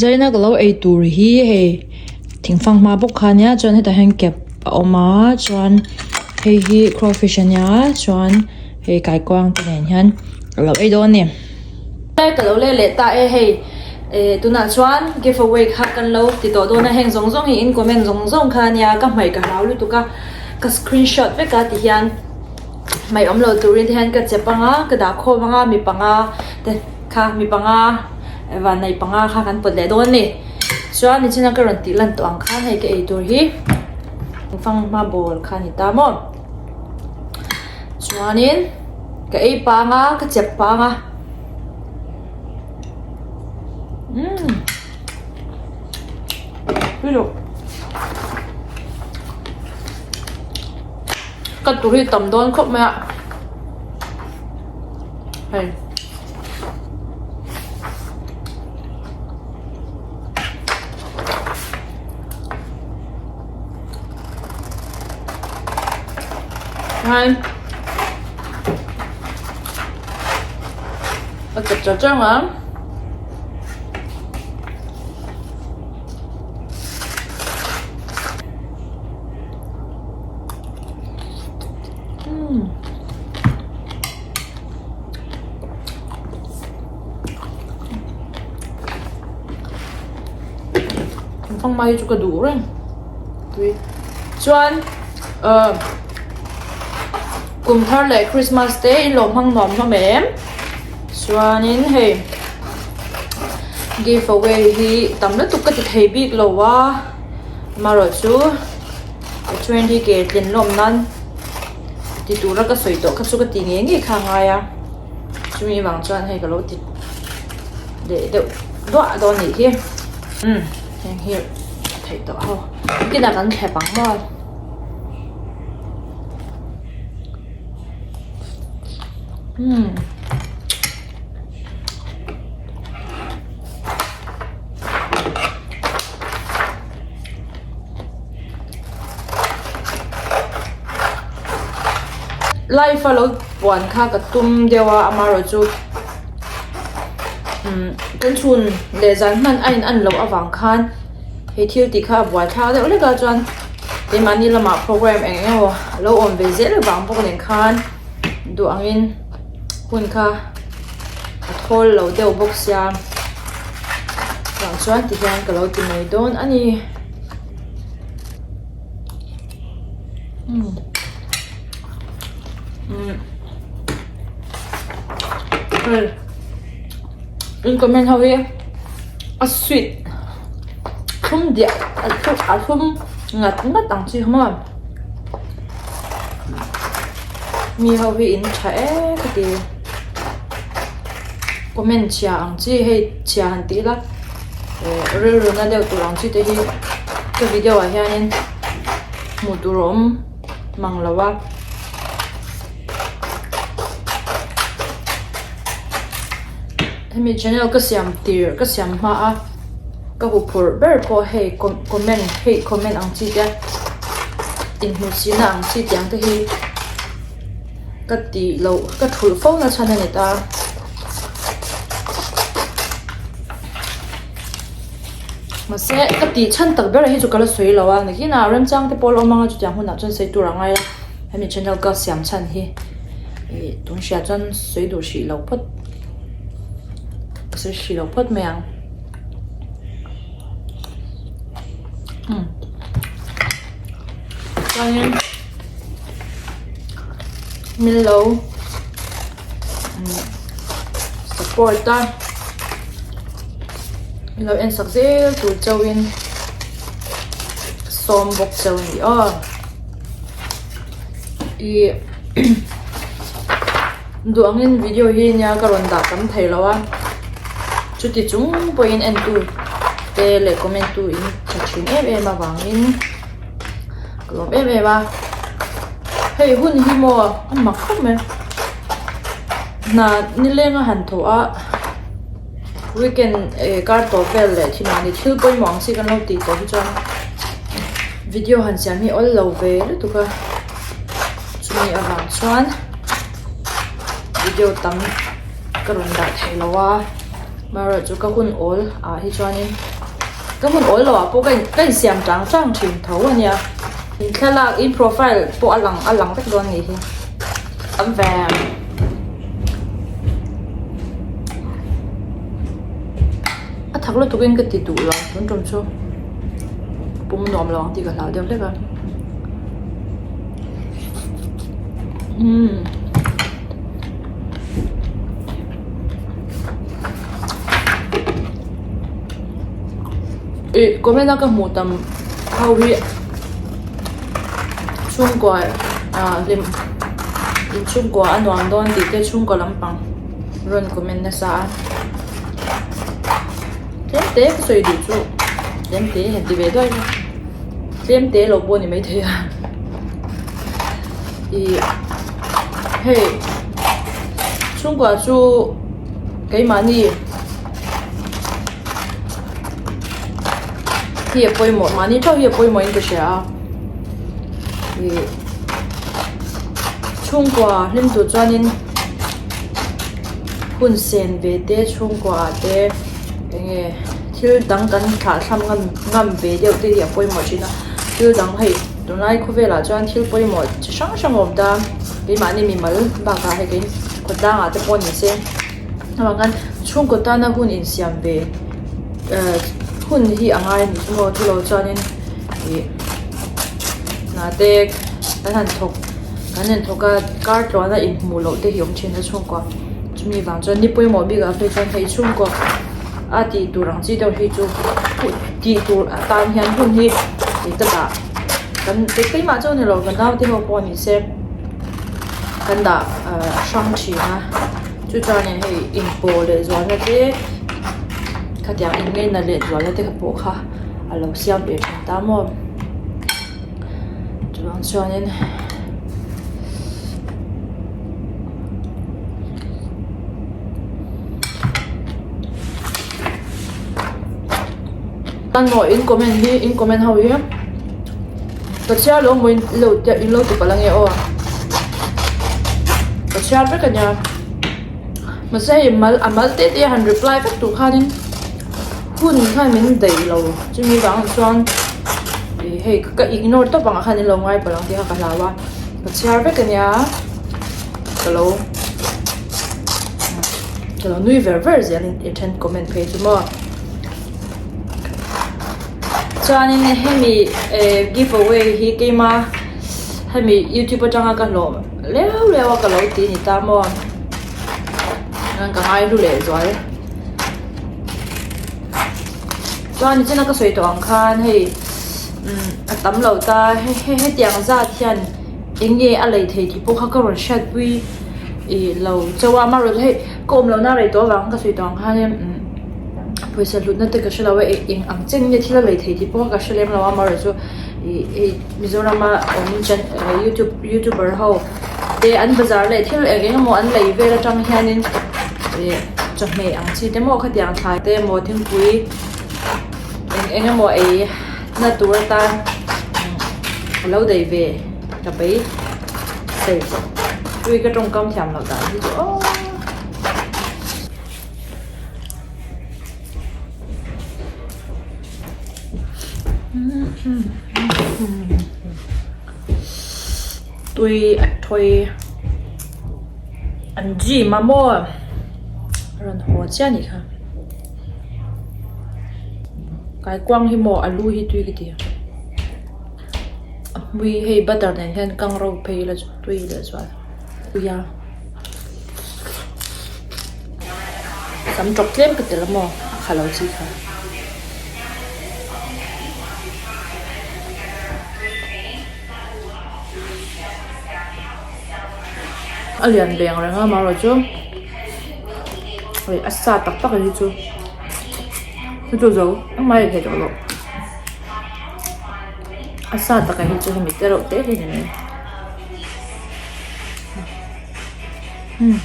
Zaina ka lo ei tur hi hei thingfang hma bawk kha ania chuan hetah hian cap a awm a chuan hei hi crawfish ania chuan hei kaikuang te nen hian ka lo ei dawn a ni. Ka lo leh leh ta e hei eh tunah chuan give away kha kan lo ti tawh dawn a heng zawng zawng hi in comment zawng zawng kha ania ka hmaih ka hlau lutuk a ka screenshot vek a ti hian hmaih awm lo turin te hian ka chep anga ka dah khawm anga mi panga te kha mi panga vanneih panga kha kan pawt leh dawn a ni chuan nichina ka rawn tih lan tawh ang khan hei ka ei tur hi fanghma ball kha a ni ta maw chuanin ka ei pang a ka chep pang a umm Ka tur hi tam dawn khawp mai a hei hai a chep char char ang. Thingfang mai hi chu ka duh reng tui chuan ahh kum thar leh Christmas te in lo hmang nuam hlawm em chuanin hei give away hi tam lutuk ka ti thei bik lo a. Amaherawhchu twenty ke tlin lawm nan ti tura ka sawi tawh kha chu ka ti ngei ngei kha a ngai a chumi vang chuan hei ka lo ti leh deuh duah dawn anih hi umm heng hi a theih tawh ho kinah kan thlep ang maw. Umm. Live a lo puan kha ka tum deuh a amaherawh chu umm kan chhun leh zan hman a in an loh avang khan he thil tih kha a buai thlak deuh hlek a chuan keimahni lamah program eng eng emaw a lo awm ve zel vang bawk nen khan duh angin hun kha a thawl lo deuh bawk sia vang chuan ti hian ka lo ti mai dawn a ni umm hei in comment ho hi a sweet thlum diah a thlum ngat ngat ang chi kha maw. Mi ho hi in tha e ka ti comment chhia ang chi hei chhia han tih ila eh rilru na deuh tur ang chi te hi ka video ah hianin hmuh tur a awm mang lo a. Hemi channel ka siam tir ka siam hma a ka huphurh ber pawh hei comment hei comment ang chi te inhmuhsihna ang chi tih ang te hi ka tih loh ka thulh fo na chhan a ni ta. Mahse ka tih chhan tak ber hi chu ka la sawi lo a nakinah remchang te pawh a la awm ang a chutiang hunah chuan sawi tur a ngai a hemi channel ka siam chhan hi ih tun hriat chuan sawi duh hrih lo phawt. Ka sawi hrih loh phawt mai ang. Umm. Chuanin min lo support a min lo en sak zel tur chauhin sawm bawk chauh a ni aw. Ih. Duh angin video hi nia ka rawn dah tam thei lo a, chuti chung pawhin entu te leh comment tu in tha thin em em avangin ka lawm em em a, hei hun hi maw a mak khawp mai hna nileng a han thawh a weekend eh kar tawp vel leh thil mahni thil pawimawh ang chi kan lo tih tawh hi chuan video han siam hi awl lo ve lutuk a. Chumi avang chuan video tam ka rawn dah thei lo a. Amaherawhchu chu ka hun awl ah hi chuanin ka hun awl loh ah pawh ka in ka insiam chang chang thin tho a nia. In thlalak in profile pawh a lang a lang vek dawn a nih hi. Tam ve. A thak lutuk in ka ti duh lo tun tum chu pum nuam lo ang tih ka hlau deuh hlek a. Umm. Ih comment a ka hmuh tam ho hi chhungkua ah hlim inchhungkua a nuam dawn tih te chhungkaw lampang rawn comment nasa a tlem te ka sawi duh chu tlem te han ti ve duai ila tlem te lo pawh a ni maithei a ih hei chhungkua chu keimahni hi a pawimawh mahni theuh hi a pawimawh in ka hria a ih chhungkua hlim tur chuanin hun sen ve te chhungkua ah te eng nge thil dang kan thlah thlam ngam ngam ve deuh te hi a pawimawh thin a thil dang hei tunlai khawvelah chuan thil pawimawh chi hrang hrang a awm ta keimahni mimal bakah hei kei khawtlangah te pawh ni se avang khan chhungkaw tana hun insiam ve ehh hun hi a ngai a nih chu maw chulo chuanin ih hna te kan han thawk kan han thawk a kar tluana inhmuh loh te hi awm thin a chhungkua chumi vang chuan ni pawimawh bikah phei chuan hei chhungkaw a tih tur ang chi deuh hi chu tih tur atan hian hun hi ih ka dah kan keimah chu a ni lo ka naute ho pawh ni se kan dah ah hrang thin a chu chuanin hei inpawh leh zualna te khatiang inngeina leh zualna te pawh kha a lo siam ve thin ta maw chuvang chuanin. Maw in comment hi in comment ho hi ka chhiar lo maw in lo in lo ti palh ange aw ka chhiar vek ania mahse hei mal a mal te te a han reply vek tur khanin hun khan min daih lo chumi vang chuan ih hei ka ignore tawp ang ah khan in lo ngai palh ang tih kha ka hlau a ka chhiar vek ania. Ka lo ka lo nui ver ver zel in i then comment phei chu maw chuanin hemi eh give away hi keima hemi youtube atanga ka hlawh leu leu a ka lo ti ni ta maw ka ngai hlu leh zual chuan nichina ka sawi tawh ang khan hei umm a tam lo ta hetiang zat hian. Eng nge a lei thei tih pawh kha ka rawn hriatpui ih lo chauh a amaherawhchu hei ka awm lohna rei tawh avang ka sawi tawh ang khanin umm pawisa hlutna te ka hre lo a eng ang chen nge thil a lei thei tih pawh kha ka hre lem lo a amaherawhchu ih hei Mizorama awm chan youtube youtuber ho te an bazar leh thil eng eng emaw an lei vel atang hianin ih chawhmeh ang chi te maw khatiang thlai te emaw thingpui eng eng emaw ei na tur atan a lo daih ve ka bei sei tui ka tawngkam thiam loh dan hi chu aww. Tui a thawi an gym a maw a rawn haw chiah a nih kha. Kaikuang hi maw alu hi tui ka ti a a hmui hei butter nen hian kang ro phei ila chu tui leh zual tui a sam tawk tlem ka tel a maw a kha lo chi kha. A lian ve ang reng a amaherawhchu hei a sa tak tak hi chu chu chu zo engmah a ei thei tawh lo a sa tak hi chu hemi te reuh te hi a ni mai umm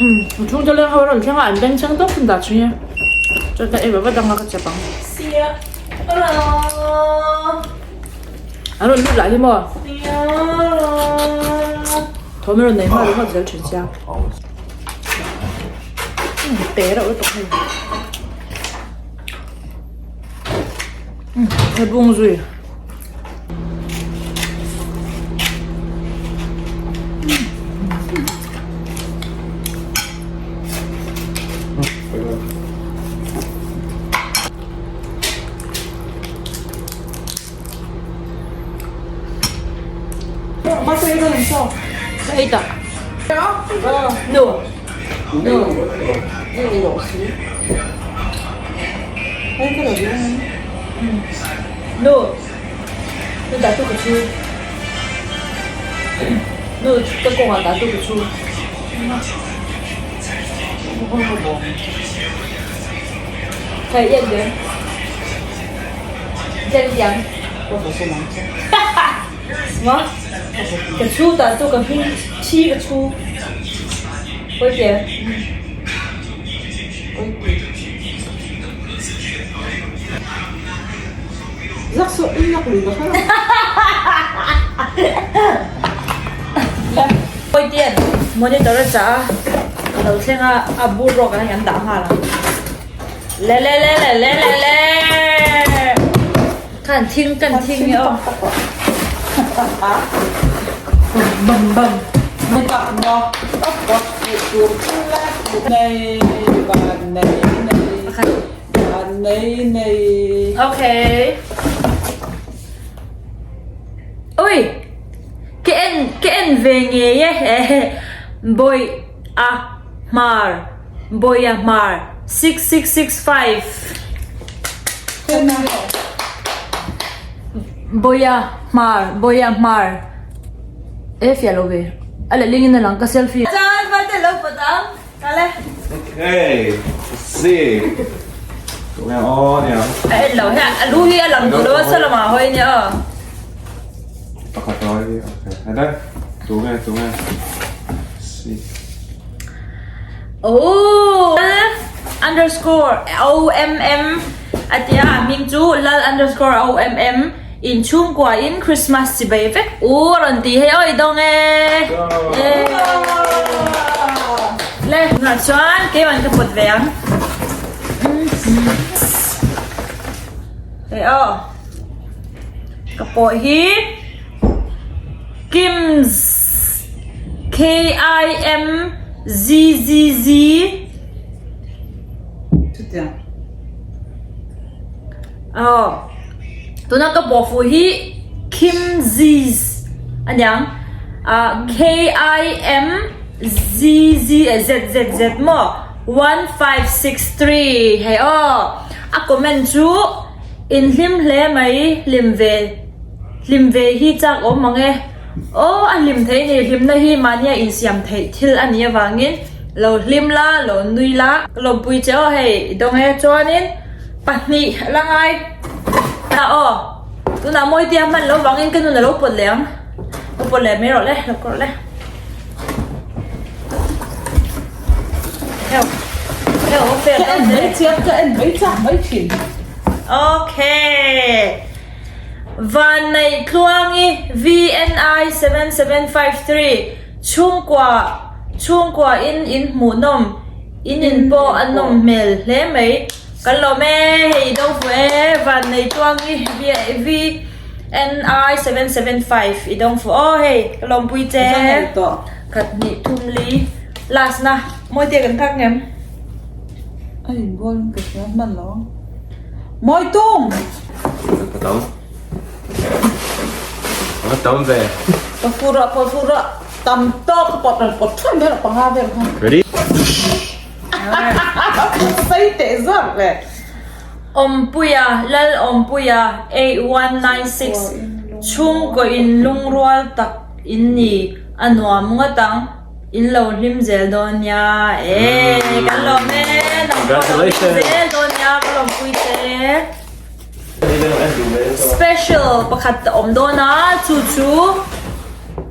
umm a chhungte leng ho a rawn thleng a an beng cheng tawp hun dah chhin e chuan ka ei va va dang a ka chep ang. An rawn lut lah hi maw? Thawm erawh nei hma ringawt zel thin sia. Te reuh lutuk hei. He bung zui. Ka ei tak. Nu. Nu. Nu. Nu dah tu ka chu. Nu ka kawngah dah tu ka chu. Hei i en ve. Jen tiang. Maw? Ka chhu tah chu ka hming thi ka chhu. Pawi te. Zak suh in lak lui ka hre lo. Pawi te monitor a chah a, a lo thleng a, a bur rawk ah hian kan dah nghal ang. Le le le le le le le Kan thing kan thing nge aw. Bam bam. Okay. Ui. Ke en ke en ve nge ye boy a hmar Bawia hmar 6665. Bawia hmar Bawia hmar e fiah lo ve a leh ling in a lang ka selfie. Chuan Valte lo pawt ang kal e. Okay, let's see. Tụi em ô nè. A en lo hei a lu hi a lang duh lo a salamah hawi nia aw. Pakhat hawi okay. Hei đây. Tụi nghe, tụi nghe. See. Aww Lal underscore omm a tia a hming chu Lal underscore omm in chhungkua in Christmas chi bei vek u a rawn ti hei aw i dawng e le tunah chuan keimah ka pawt ve ang hei aw ka pawh hi. Kimz K-I-M-Z-Z-Z. Chutiang. Aw. Tuna ka pawh hi Kimziz aniang. Ah K-I-M-Z-Z Z-Z-Z maw 1563 hei aw. A comment chu in hlim hle mai hlim ve. Hlim ve hi chak awm mang e. Aw, a hlim theih ni, hlimna hi mahnia insiam theih thil a nih avangin lo hlim la, lo nui la. Ka lawmpui che aw hei, i dawng e. Chuanin pahnih la ngai ta aw. Tunah Mawitea hman lo vangin ka nun a lo pawt leh ang. Lo pawt leh mai rawh le, lo kawrh le. Heuh, heuh, fair Ka en mai chiang, ka en mai chak mai thin. Okay. Vanneih-Tluangi, VNI 7753, Chhungkua, Chhungkua in in hmuhnawm, in in pawh a nawm hmel hle mai. Kan lawm e, hei i do fuh e, Vanneih-Tluangi, VNI 775, i dawng fuh aw hei, ka lawmpui che. Khat hnih thum li, last na, Mawite kan nghak ngem? A inbual in ka hria hman lo ang. Mawitung! Ka tam. Ka tam ve. Ka fur a, ka fur a. Tam tawk ka pawt rawn pawt thuai mai rawh panga vel khan. Ready? Sei teh zawk le. Awmpuia, Lal Awmpuia, 8196, Chhungkaw in lungrual tak in ni, a nuam ngawt ang. In lo hlim zel dawn nia e kan lawm e nang pawh lo hlim zel dawn nia ka lawmpui che special pakhat a awm dawn a chu chu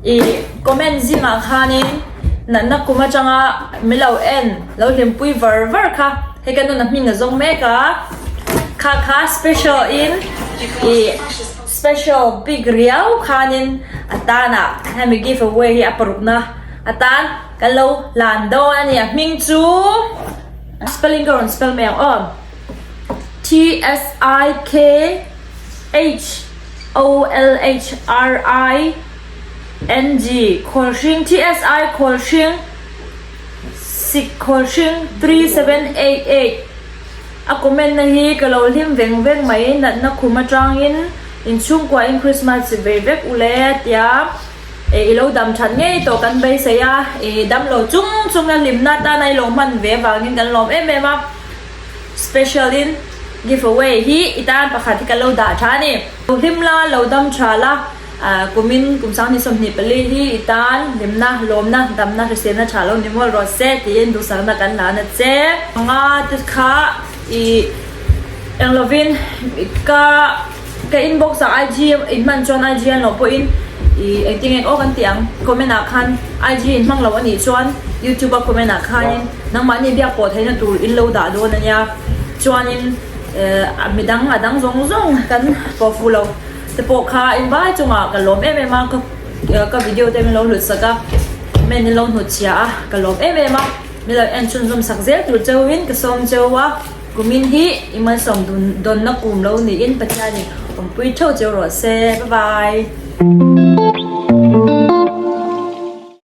i comment zingah khanin natna kum atanga min lo en lo hlimpui var var kha hei ka nuna hming a zawng mek a kha kha special in i special bik riau khanin a tanah hemi give away hi a parukna. atan kan lo hlan dawn a ni. A hming chu spelling ka rawn spell mai ang aw. T S I K H O L H R I N G Khawlhring TSI Khawlhring Sik Khawlhring 3788 A comment na hi ka lo hlim veng veng mai natna khum atangin inchhungkua in Christmas chi vei vek u le a tia e i lo dam that ngei tawh kan beisei a e dam lo chung chung a hlimna atana i lo hman ve avangin kan lawm em em a. Special in give away hi i tan pakhat hi ka lo dah tha a ni. Lo hlim la, lo dam tha la, kumin kum 20 24 hi i tan hlimna, lawmna, damna, hriselna tha lo ni mual rawh se tiin duhsakna kan la na che. Anga te kha i eng lovin ka ka inbox ah IG in hman chuan IG an lo pawhin i engtin nge aw kan tih ang comment ah khan IG in hmang lo anih chuan youtube a comment ah khanin nangmahni biak pawh theihna tur in lo dah dawn ania chuanin eh midang a dang zawng zawng kan pawh fuh lo te pawh kha in vai chungah ka lawm em em a ka ka video te min lo hlut sak a comment in lo hnut chhia a ka lawm em em a min lo en chhunzawm sak zel tur chauhin ka sawm cheu a. Kumin hi i malsawm dawnna kum lo niin Pathianin awmpui theuh cheu rawh se. Bye bye.